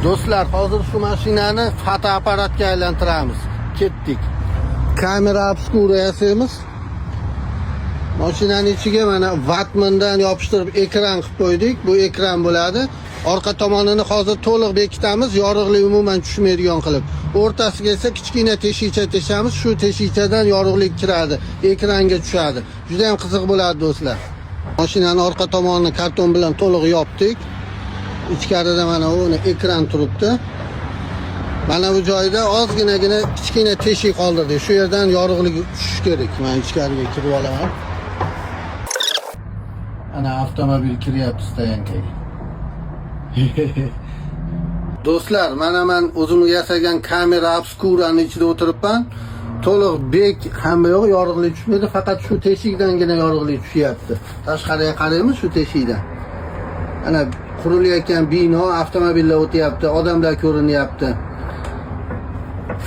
Do'stlar, hozir shu mashinani fotoapparatga aylantiramiz. Ketdik. Камера обскура yasaymiz. Mashinani ichiga mana vatmandan yopishtirib ekran qilib qo'ydik. Bu ekran bo'ladi. Orqa tomonini hozir to'liq bekitamiz, yorug'lik umuman tushmaydigan qilib. O'rtasiga esa kichkina teshikcha teshamiz. Shu teshikchadan yorug'lik kiradi, ekranga tushadi. Juda ham qiziq bo'ladi, do'stlar. Mashinani orqa tomonini karton bilan to'liq yopdik. Ichkarida mana uni ekran turibdi. Mana bu joyda ozginagina kichkina teshik qoldirdik. Shu yerdan yorug'lik tushishi kerak. Men ichkariga kirib olaman. Ana avtomobil kiryapti стоянка ga. Do'stlar, mana men o'zim yasagan камера обскура ni ichida o'tiribman. To'liq bek, hamma yo'q, yorug'lik tushmaydi, faqat shu teshikdangina yorug'lik tushyapti. Tashqariga qaraymiz shu teshikdan. Ana qurilayotgan bino, avtomobillar o'tyapti, odamlar ko'rinyapti.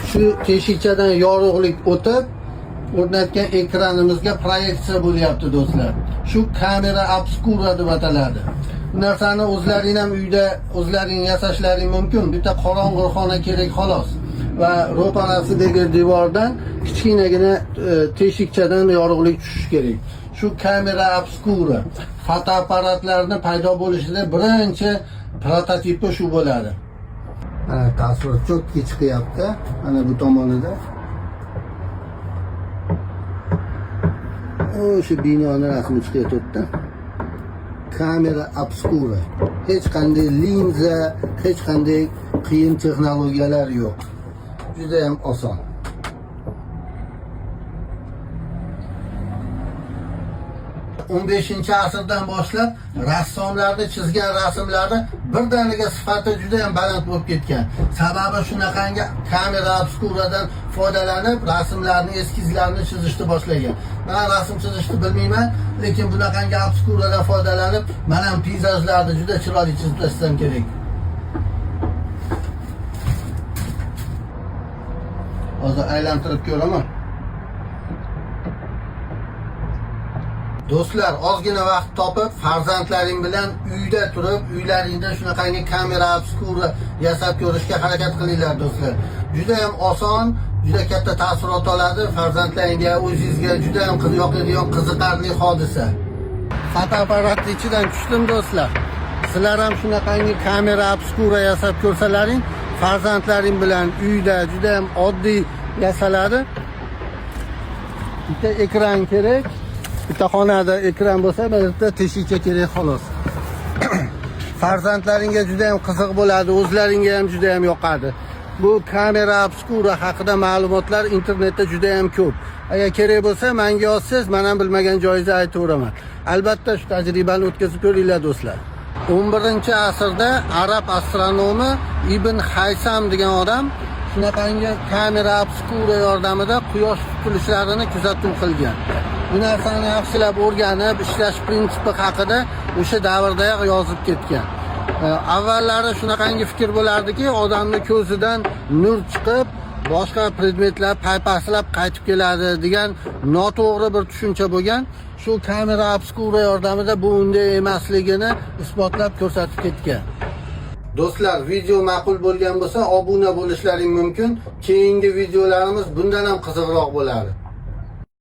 Shu teshikchadan yorug'lik o'tib, o'rnatgan ekranimizga proyeksiya bo'lyapti, do'stlar. Shu камера обскура deb ataladi. Bu narsani o'zlaring ham uyda o'zlaring yasashlaring mumkin. Bitta qorong'u xona kerak xolos. Va ro'parasidagi devordan kichkinagina teshikchadan yorug'lik tushishi kerak. Shu камера обскура fotoapparatlarni paydo bo'lishida birinchi prototipi shu bo'ladi. Mana tasvir чётко chiqyapti. Mana bu tomonida. O'sha binoni rasmi chiqyapti. Камера обскура. Hech qanday linza, hech qanday qiyin texnologiyalar yo'q. Juda ham oson. 15-asrdan boshlab rassomlarni chizgan rasmlari birdaniga sifati juda ham baland bo'lib ketgan. Sababi shunaqangi камера обскура dan foydalanib rasmlarni, eskizlarni chizishni boshlagan. Men rasm chizishni bilmayman, lekin bunaqangi обскура dan foydalanib men ham peyzajlarni juda chiroyli chizib tashlashim kerak. Hozir aylantirib ko'raman. Do'stlar, ozgina vaqt topib, farzandlaring bilan uyda turib, uylaringda shunaqangi камера обскура yasab ko'rishga harakat qilinglar, do'stlar. Juda ham oson, juda katta taassurot oladi. Farzandlaringga, o'zingizga juda ham yoqadigan qiziqarli hodisa. Fotoapparatning ichidan tushdim, do'stlar. Sizlar ham shunaqangi камера обскура yasab ko'rsalaring, farzandlaring bilan uyda juda ham oddiy yasaladi. Bitta ekran kerak. Bitta xonada ekran bo'lsa, bitta teshikcha kerak xolos. Farzandlaringga juda ham qiziq bo'ladi, o'zlaringga ham juda ham yoqadi. Bu камера обскура haqida ma'lumotlar internetda juda ham ko'p. Agar kerak bo'lsa, menga yozsangiz, men ham bilmagan joyingizni aytaveraman. Albatta shu tajribani o'tkazib ko'ringlar, do'stlar. 11-asrda arab astronomi Ibn Haysam degan odam shunaqangi камера обскура yordamida quyosh tutilishlarini kuzatuv qilgan. Bu narsani yaxshilab o'rganib, ishlash prinsipi haqida o'sha davrdayoq yozib ketgan. Avvallari shunaqangi fikr bo'lardiki, odamni ko'zidan nur chiqib, boshqa predmetlar paypaslab qaytib keladi degan noto'g'ri bir tushuncha bo'lgan. Shu камера обскура yordamida bu unday emasligini isbotlab ko'rsatib ketgan. Do'stlar, video ma'qul bo'lgan bo'lsa, obuna bo'lishlaring mumkin. Keyingi videolarimiz bundan ham qiziqroq bo'ladi.